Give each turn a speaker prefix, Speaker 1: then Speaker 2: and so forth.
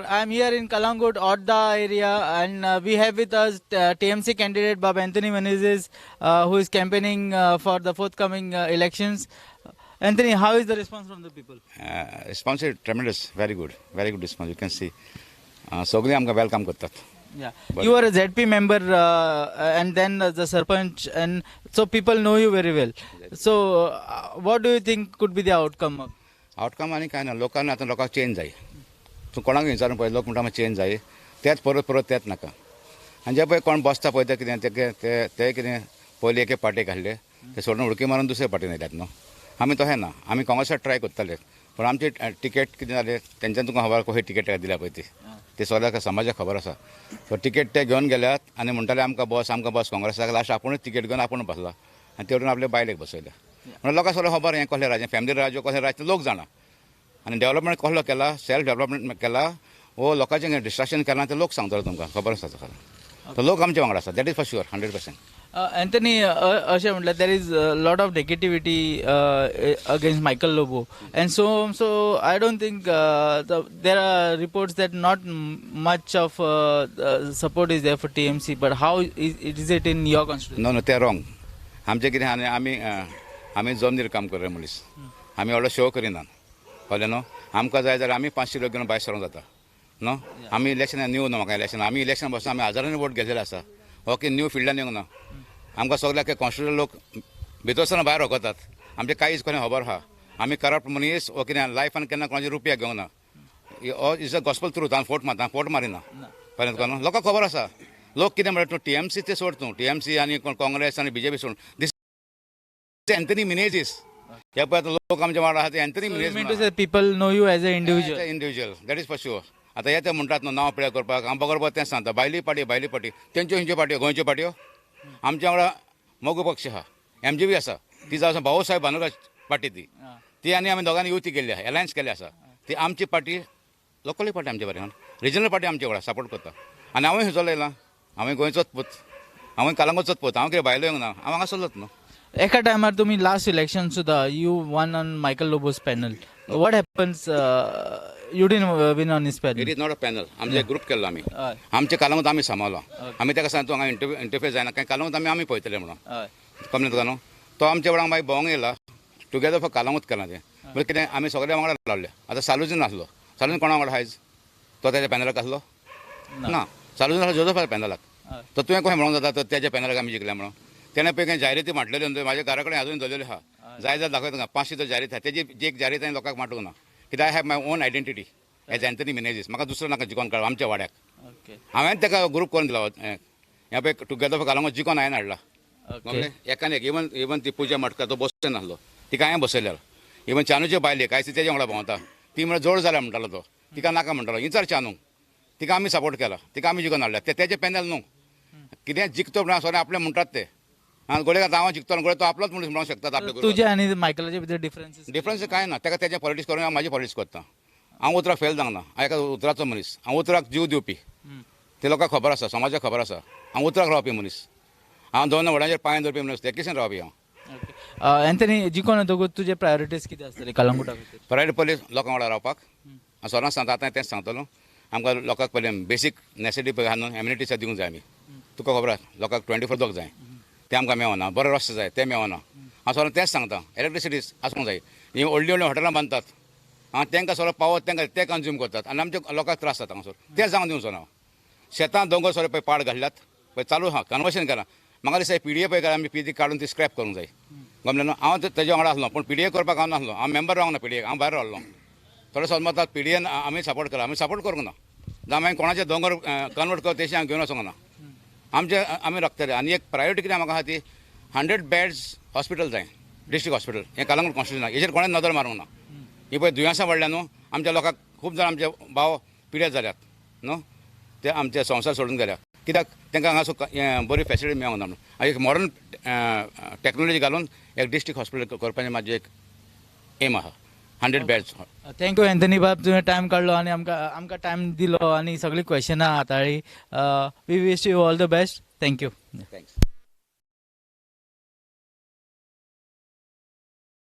Speaker 1: I am here in Calangute, Otda area, and we have with us TMC candidate Bab Anthony Menezes, who is campaigning for the forthcoming elections. Anthony, how is the response from the people?
Speaker 2: Response is tremendous, very good, very good response. You can see. सगळीं आमकां welcome करतात.
Speaker 1: Yeah, you are a ZP member and then the Sarpanch, and so people know you very well. So, what do you think could be the outcome?
Speaker 2: Outcome आनी कांय ना, लोकांना आतां लोकांक change जाय. तूं कोणाक विचारून पळय, लोक म्हणटा आमकां चेंज जाय, तेच परत परत तेच नाका. आनी जे पळय कोण बसता पळय ते कितें ते ते कितें पयलीं एके पार्टीक आसले ते सोडून उडकी मारून दुसरे पार्टीन येयल्यात न्हू. आमी तशें ना, आमी काँग्रेसाक ट्राय करताले, पूण आमची टिकेट कितें जालें तेंच्यान तुका खबर खंय टिकेट दिल्या पळय ती, ते सगळ्या समाजाक खबर आसा. सो टिकेट ते घेवन गेल्यात आनी म्हणटाले आमकां बस, आमकां बस काँग्रेसाक. लास्ट आपुणूच टिकेट घेवन आपूण बसला आनी ते वटेन आपल्या बायलेक बसयल्या. म्हणून लोकांक सगळें खबर हें कसलें राज्य, फॅमिली राज्य कसलें राज्य लोक जाणा. आनी डेवलपमेंट कसलो केला, सेल्फ डेवलपमेंट केला वो लोकांचें डिस्ट्रक्शन केलां तें लोक सांगतलो तुमकां, खबर आसा सगळें. लोक आमच्या वांगडा आसा, that is for sure, 100%.
Speaker 1: Anthony, अशें म्हटल्यार there is lot of negativity against Michael Lobo, and so I don't think there are reports that not much of support is there for TMC, but how is it in your constituency?
Speaker 2: No, no, ते wrong. आमचें कितें आनी आमी आमी जमनीर काम करले मनीस, आमी व्हडलो शो करिना, कळ्ळें न्हू. आमकां जाय जाल्यार आमी 500 लोक घेवन भायर सरोंक जाता न्हू. आमी इलेक्शन न्यू न्हू, म्हाका इलेक्शन, आमी इलेक्शन बसून आमी हजारांनी वोट घेतलेले आसा. हो की न्यू फिल्डान येवंक ना. आमकां सगळ्याक कॉन्स्टिट्युशन लोक भितर सरना भायर वखतात. आमचें कांयच कोणें खबर आहा. आमी करप्ट मनीस वो कितें लायफान केन्ना कोणाचे रुपया घेवंक ना. हो is a gospel truth. हांव फोट मारता, फोट मारिना, कळ्ळें तुका न्हू. लोकांक खबर आसा. लोक कितें म्हणटा, तूं TMC ते सोड, तूं TMC आनी काँग्रेस आनी BJP सोड, दीस एंथनी मिनेजीस. हे पळय आतां लोक आमच्या वांगडा आहा ते Anthony Menezes.
Speaker 1: People know you as a individual.
Speaker 2: Individual, that is for sure. आतां हे ते म्हणटात न्हू नांव पिळ्या करपाक, हांव बरोबर तेंच सांगता. भायली पार्टी, भायली पार्टी तेंच्यो खंयच्यो पार्ट्यो, गोंयच्यो पार्ट्यो. आमच्या वांगडा मोगो पक्ष आहा, MGB आसा, ती जावन आसा भाऊसाहेब भानुराज पार्टी ती, ती आनी आमी दोगांनी युती केल्ली आहा, एलायन्स केल्ली आसा. ती आमची पार्टी, लोकली पार्टी आमच्या बरें, रिजनल पार्टी आमच्या वांगडा सपोर्ट करता. आनी हांवूय खंयचो येयला, हांवें गोंयचोच पूत, हांवें कालंगूटचोच पूत, हांव कितें भायलो येवंक ना, हांव हांगासरलोच न्हू.
Speaker 1: एका टायमार तुमी लास्ट इलेक्शन सुद्दां you won on Michael Lobo's panel. What happens, you didn't win on his panel?
Speaker 2: It is not a panel. आमचे ग्रुप केल्लो आमी, आमचे कालंगूट आमी सांबाळलो. आमी ताका सांगता हांगा इंटरफेस जायना, कांय कालंगूट आमी आमी पळयतले म्हणून, कमलें तुका न्हू. तो आमच्या वांगडा मागीर भोंवंक येयला, टुगेदर फॉर कालंगूट केलां तें. म्हणजे कितें आमी सगळे वांगडा रावले. आतां सालुजीन आसलो, सालुजीन कोणा वांगडा आयज तो तेज्या पॅनलाक आसलो ना, सालुजीन आसलो जोजफा पॅनलाक. तर तुवें कशें म्हणूंक जाता तर तेज्या पॅनलाक आमी जिखले म्हणून. तेणें पळय कांय जायराती मांडलेल्यो न्हू, म्हाज्या घरा कडेन अजून दवरलेल्यो आहा, जाय जाल्यार दाखयता तुका. 500 तर जायराती आहा, तेजी जी एक जायरात हांवें लोकांक मांडूंक ना, कित्याक I have my own identity as Anthony Menezes. म्हाका दुसरो नाका जिकोन काडप आमच्या वाड्याक. हांवें ताका ग्रूप करून दिला हें पळय टुगेदर फॉर कालंगूट जिकोन हांवें हाडला. एकान एक, इवन इवन ती पुजा मटका तो बसचो नासलो, तिका हांवें बसयल्या. इवन चानूचे बायलेक आयज तेज्या वांगडा भोंवता, ती म्हळ्यार जोड जाल्या म्हणटालो तो, तिका नाका म्हणटालो. इंचार चानू, तिका आमी सपोर्ट केला, तिका आमी जिकोन हाडल्या. ते तेजें पॅनल न्हू, कितें जिखतो म्हणून सगळें आपलें म्हणटात ते. आनी गोडे हांव जिखतो, गोडे तो आपलोच मनीस म्हणूंक शकतात आपले.
Speaker 1: तुजे आनी मायकलाचे भितर डिफरन्सीस?
Speaker 2: डिफरन्स कांय ना, ताका तेजें पॉलिटिक्स करून हांव म्हाजी पॉलिटिक्स करता. हांव उतराक फेल जावंक ना, हांव एका उतराचो मनीस, हांव उतराक जीव दिवपी, ते लोकांक खबर आसा, समाजाक खबर आसा. हांव उतराक रावपी मनीस, हांव दोन वडांचेर पांय दवरपी मनीस, तेकेशन रावपी हांव.
Speaker 1: एंथनी, जिखोन येतकूच तुजे प्रायोरिटीज कितें आसतले कालंगुटा खातीर?
Speaker 2: प्रायोरिटी पयलीं लोकां वांगडा रावपाक. हांव सदांच सांगता, आतां तेंच सांगतलो. आमकां लोकांक पयलीं बेसीक नेसेसिटी पळय आहा न्हू, एम्युनिटीज दिवंक जाय आमी. तुका खबर आसा लोकांक 24 उदक जाय, तें आमकां मेळना, बरे रस्ते जाय ते मेळना. हांव सगळें तेंच सांगता, इलेक्ट्रिसिटी आसूंक जाय. हीं व्हडलीं व्हडलीं हॉटेलां बांदतात, आं तांकां सगळें पावत तांकां ते कंज्यूम करतात आनी आमच्या लोकांक त्रास जाता हांगासर. तें जावन दिवचो ना. शेतां दोंगर सगळे पळय पाड घातल्यात पळय, चालू आहा कन्वर्शन केलां. म्हाका दिसता PDA पळय आमी पी काडून ती स्क्रॅप करूंक जाय. गमलें न्हू. हांव तेज्या वांगडा आसलो पूण PDA करपाक हांव नासलो, हांव मेंबर रावंक ना PDA, हांव भायर रावलो. थोडे समज म्हणटात PDA आमी सपोर्ट केला, आमी सपोर्ट करूंक ना. जावं मागीर कोणाचे दोंगर कन्वर्ट कर तेशी हांव घेवन वचोंक ना. आमचे आमी राखतले. आनी एक प्रायोरिटी कितें म्हाका आहा ती 100 बेड्स हॉस्पिटल जाय, डिस्ट्रिक्ट हॉस्पिटल. हें कालंगूट कॉन्स्टिट्युशन हेजेर कोणें नदर मारूंक ना. ही पळय दुयेंसां वाडल्या न्हू, आमच्या लोकांक खूब जाण आमचे भाव पिड्यार जाल्यात न्हू, ते आमचे संवसार सोडून गेल्या, कित्याक तांकां हांगासर बरी फेसिलिटी मेळोंक ना म्हणून. आनी एक मॉडर्न टॅक्नोलॉजी घालून एक डिस्ट्रिक्ट हॉस्पिटल करपाचें म्हाजें एक एम आहा, 100 beds.
Speaker 1: Thank you Anthony बाब, तुवें टायम काडलो आनी आमकां आमकां टायम दिलो आनी सगळीं क्वेशनां हाताळ्ळी. We wish you all the best. Thank you.
Speaker 2: Thanks.